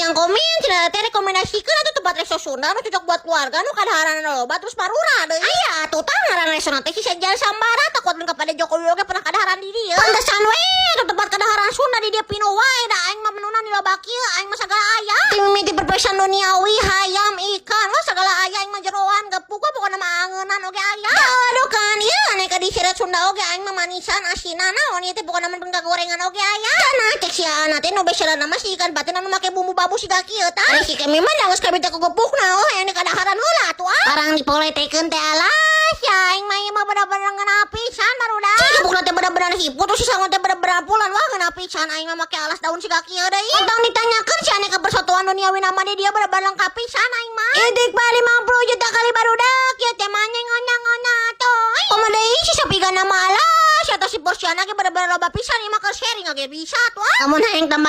Yang komen cenah teh rekomendasikeun atuh tempat resto Sunda nu cocok buat keluarga, nu kadaharan loba terus marurah deui. Aya atuh tah, ngaran resto teh si Sejar Sambara, takut kepada Jokowi oge pernah kadaharan di dieu. Pantesan we atuh tempat kadaharan Sunda di dieu pinuh wae, da aing mah menuna di loba kieu, aing mah sagala aya. Ti mimiti perpesan duniawi, hayam, ikan, wah sagala aya aing mah, jeroan, gepuk, wah pokona mah angeunnan oge aya. Aduh kan ieu aneka diseret Sunda oge aing mah, manisan, asinan, naon ieu teh, pokona mah gorengan oge aya. Nah, cek si Ana teh nu best seller mah si ikan patin anu make bumbu babu siga kieu tah. Ari si Kemi mah da geus kabeh teh kugepukna, oh hayang dikadaharan heula atuh ah. Barang dipoletekeun teh, alah ya aing mah ieu mah bener-bener ngeunah pisan, barudak. Si gepukna teh bener-bener hipu, terus si sangu teh bener-bener pulan, wah ngeunah pisan aing mah make alas daun siga kieu deui. Entong ditanyakeun si aneka persatuan duniawi nama di dia bener-bener lengkap pisan aing mah. Idik pa 50 juta kali, barudak, ieu teh mah ngona-ngona atuh. Komo deui si sapi nama, alah si atau si porsiana ge bener-bener loba pisan, ieu mah keur sharing oge bisa tuh ah. Lamun hayang tambah